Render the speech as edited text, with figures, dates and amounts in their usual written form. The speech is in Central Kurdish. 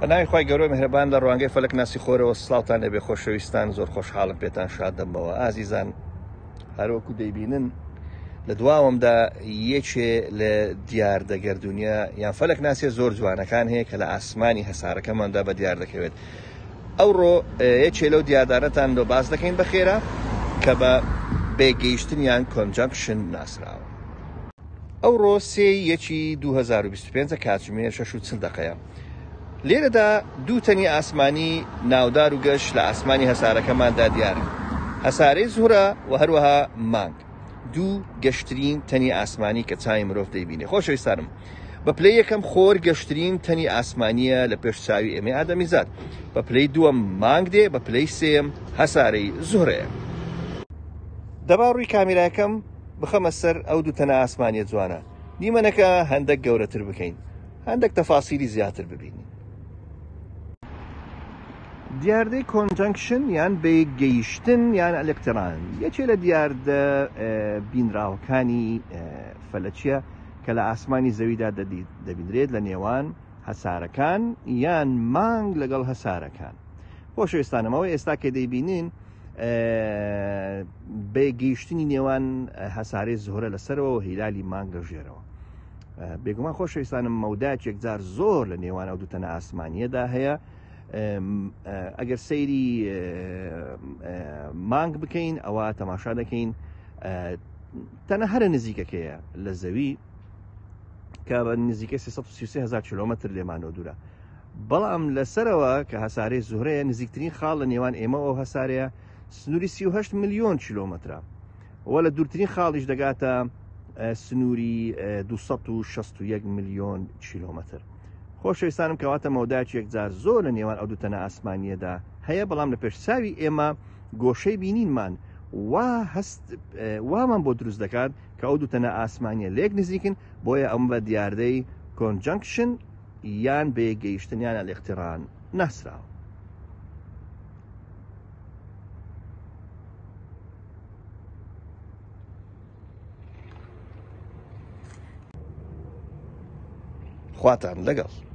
بەناوی خوای گەورەو میهرەبان لە ڕوانگەی فەلەک ناسی خۆرەوە سڵاوتان لێبێ خۆشەویستان زۆر خۆشحاڵم پێتان شاد دەبمەوە ئازیزان هەروەکو دەیبینن لە دواوەمدا یەکێ لە دیاردە گەردوونیە یان فەلەک ناسیە زۆر جوانەکان هەیە کە لە ئاسمانی هەسارەکەماندا بە دیار دەکەوێت ئەوڕۆ یەکێ لەو دیاردانەتان لۆ باس دەکەین بەخێرا کە بە بێگەیشتنیان conjunction ناسراوە. ئەوڕۆ سێ ی یەکی 2025 کاتژمێر شەش و چل دەقەیە. لێرەدا دوو تەنی ئاسمانی ناودار و گەش لە ئاسمانی هەسارەکەماندا دیارن، هەسارەی زوهرە و هەروەها مانگ، دوو گەشترین تەنی ئاسمانی کە چاوی مرۆڤ دەیبینێ. خۆشەویستانم، بە پلەی یەکەم خۆر گەشترین تەنی ئاسمانییە لە پێش چاوی ئێمەی ئادەمیزاد، بە پلەی دووەم مانگ دێ، بە پلەی سێیەم هەسارەی زوهرەیە. دەبا ڕووی کامیراکەم بخەمە سەر ئەو دوو تەنە ئاسمانییە جوانە، دیمەنەکە هەندەک گەورەتر بکەین، هەندەک تەفاسیلی زیاتر ببینین. دیاردەی conjunction یان بەیەکگەیشتن یان الاقتران یەکێ لە دیاردە بینراوەکانی فەلەکیە کە لە ئاسمانی زەویدا دەبینرێت لە نێوان هەسارەکان یان مانگ لەگەڵ هەسارەکان. خۆشەویستانم ئەوەی ئێستا کە دەیبینین بەیەکگەیشتنی نێوان هەسارەی زوهرە لەسەرەوە و هیلالی مانگ لە ژێرەوە. بێگومان خۆشەویستانم مەودایەکی یەکجار زۆر لە نێوان ئەو دوو تەنە ئاسمانیەدا هەیە. ئەگەر سەیری مانگ بکەین ئەوە تەماشا دەکەین تەنە هەرە نزیکەکەیە لە زەوی کە بە نزیکەی 333 هزار کیلۆمەتر لێمانەوە دوورە بەڵام لەسەرەوە کە هەسارەی زوهرەیە نزیکترین خاڵ لە نێوان ئێمە ئەو هەسارەیە سنووری 38 ملیۆن کیلۆمەترە و لە دوورترین خاڵیش دەگاتە سنووری 261 ملیۆن کیلۆمەتر. خۆشەویستانم کەواتە مەودایەکی یەکجار زۆر لە نێوان ئەو دوو تەنە ئاسمانییەدا هەیە، بەڵام لە پێش چاوی ئێمە گۆشەی بینینمان وا هەست وامان بۆ دروست دەکات کە ئەو دوو تەنە ئاسمانییە لێک نزیکن، بۆیە ئەم بە دیاردەی conjunction یان بەیەکگەیشتن یان الاقتران ناسراوە. خواتان لەگەڵ.